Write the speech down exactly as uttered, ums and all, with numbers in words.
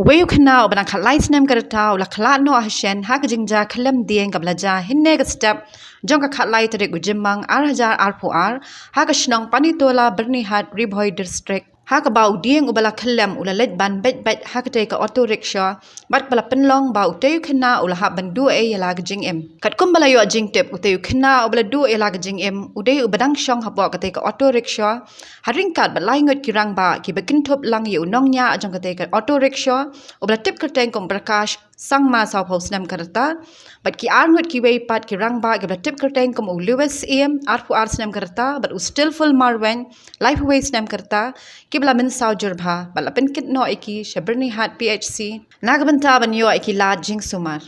Uwei u khynnah uba dang khatlai snem ka rta u la khlad noh ha shen ha ka jingjia khyllem dieng kaba la jia hynne ka step jong ka khatlai tarik u Jymmang ar hajar arphew ar ha ka shnong Panitola, Byrnihat, Ri Bhoi District, ha kaba u dieng uba la khyllem u la leit ban beit beit ha katei ka auto rickshaw bad kaba la pynlong ba utei u khynnah u la hap ban duh ei ïa la ka jingim. Katkum ba la ïoh jingtip, utei u khynnah uba la duh ïa la ka jingim u dei uba dang shong hapoh katei ka auto rickshaw ha ryngkat bad lai ngut ki rangbah kiba kynthup lang ïa u nongñiah jong katei ka auto rickshaw uba la tip kyrteng kum Prakash Sangma, sawphew snem ka rta, bad ki ar ngut kiwei pat ki rangbah kiba la tip kyrteng kum u Lewis Syiem, arphew ar snem ka rta, bad u Stillful Marwein, laiphew wei snem ka rta, kiba la mynsaw jur bha bad la pynkit noh ïa ki sha Byrnihat P H C na ka bynta ban ïoh ïa ki lad jingsumar.